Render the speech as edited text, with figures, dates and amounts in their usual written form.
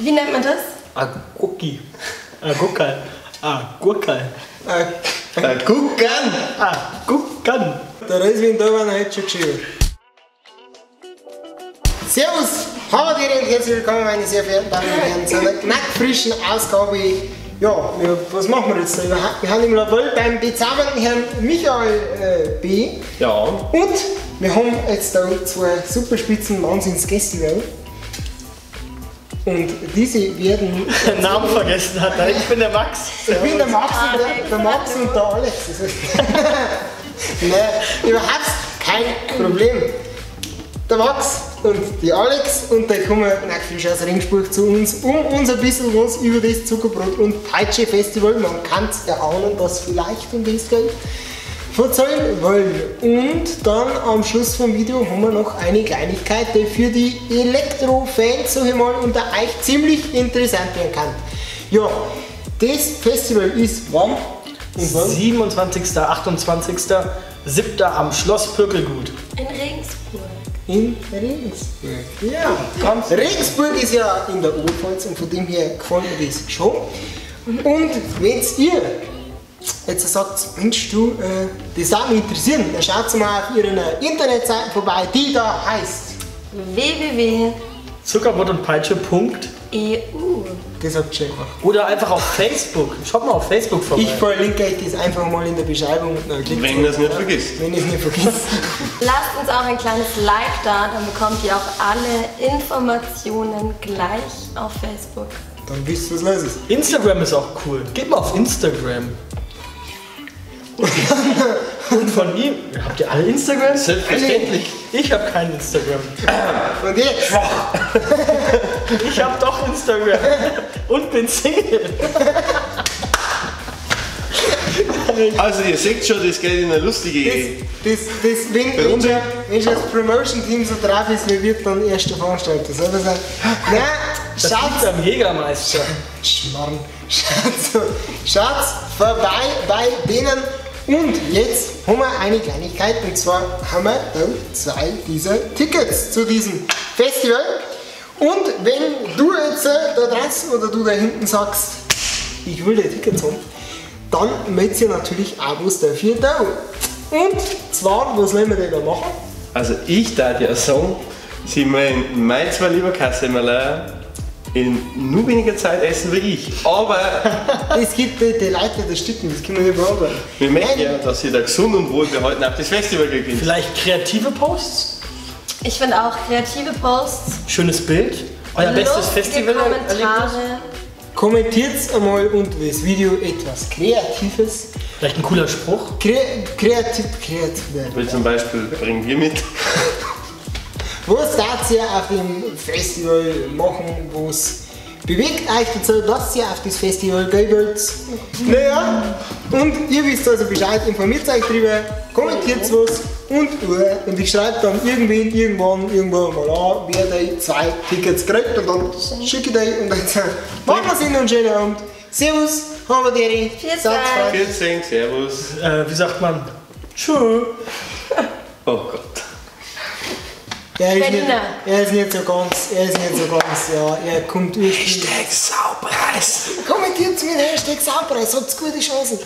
Wie nennt man das? Agurki. Agurkal. Agurkal. Agurkan. Agurkan. Der Reiswein da war noch nicht schon geschrieben. Servus, hallo dir und herzlich willkommen, meine sehr verehrten Damen und Herren, zu einer knackfrischen Ausgabe. Ja, was machen wir jetzt da? Wir haben im Labor beim bezaubernden Herrn Michael B. Ja. Und wir haben jetzt da zwei super spitzen Wahnsinnsgäste. Und diese werden... Den Namen vergessen hat er. Ich bin der Max. Ich bin der Max und der Max und der Alex. Nein, überhaupt kein Problem. Der Max und die Alex und die kommen nach frisch aus Regensburg zu uns, um uns ein bisschen was über das Zuckerbrot und Peitsche Festival, man kann es erahnen, dass vielleicht um das geht, verzeihen wollen. Und dann am Schluss vom Video haben wir noch eine Kleinigkeit, die für die Elektro-Fans, sag ich mal, unter euch ziemlich interessant werden kann. Ja, das Festival ist wann? Und wann? 27. 28. 7. am Schloss Pürkelgut. In Regensburg. In Regensburg, ja. Ganz Regensburg ist ja in der Oberpfalz und von dem her gefällt mir das schon. Und wenn ihr jetzt sagt, Mensch du, das würde mich interessieren, dann schaut mal auf ihren Internetseiten vorbei, die da heißt www. Zuckerbrotundpeitsche.eu. Das habt ihr schön gemacht. Oder einfach auf Facebook. Schaut mal auf Facebook vorbei. Ich verlinke euch das einfach mal in der Beschreibung. Und dann wenn ihr es nicht vergisst. Wenn ihr es nicht vergisst. Lasst uns auch ein kleines Like da, dann bekommt ihr auch alle Informationen gleich auf Facebook. Dann wisst ihr, was los ist. Instagram ist auch cool. Geht mal auf Instagram. Und von ihm, habt ihr alle Instagram? Selbstverständlich. Ich hab kein Instagram. Und jetzt? Ich hab doch Instagram. Und bin Single. Also ihr seht schon, das geht in eine lustige... Wenn schon das Promotion-Team so drauf ist, wer wird dann erster Veranstalter? Soll das sein? Nein, das liegt am Jägermeister. Schmarrn. Schaut vorbei bei denen. Und jetzt haben wir eine Kleinigkeit, und zwar haben wir da zwei dieser Tickets zu diesem Festival. Und wenn du jetzt da draußen oder du da hinten sagst, ich will die Tickets haben, dann mögt ihr natürlich auch was dafür da. Und zwar, was wollen wir denn da machen? Also ich darf ja sagen, sie meinen, mein zwei lieber Kassemmerler in nur weniger Zeit essen wie ich, aber... Es gibt die Leute, die sticken, das können wir nicht beantworten. Wir möchten ja, dass sie da gesund und wohlbehalten auf das Festival gehen. Vielleicht kreative Posts? Ich finde auch kreative Posts. Schönes Bild. Euer bestes Festival. Kommentare. Kommentiert einmal unter das Video etwas Kreatives. Vielleicht ein cooler Spruch. Kreativ. Wie zum Beispiel bringen wir mit. Was darf ihr auf dem Festival machen, was bewegt euch dazu, dass ihr auf das Festival gehen wollt? Naja, und ihr wisst also Bescheid, informiert euch drüber, kommentiert was und ich schreibe dann irgendwen, irgendwann, irgendwo mal an, wer die zwei Tickets kriegt und dann schicke ich die und dann machen wir es in einen schönen Abend. Servus, haben wir die. 14, servus. Wie sagt man? Tschö. Oh Gott. Er ist nicht so ganz, ja, er kommt ursprünglich. Hashtag Saupreis! Kommentiert mit Hashtag Saupreis, habt gute Chancen.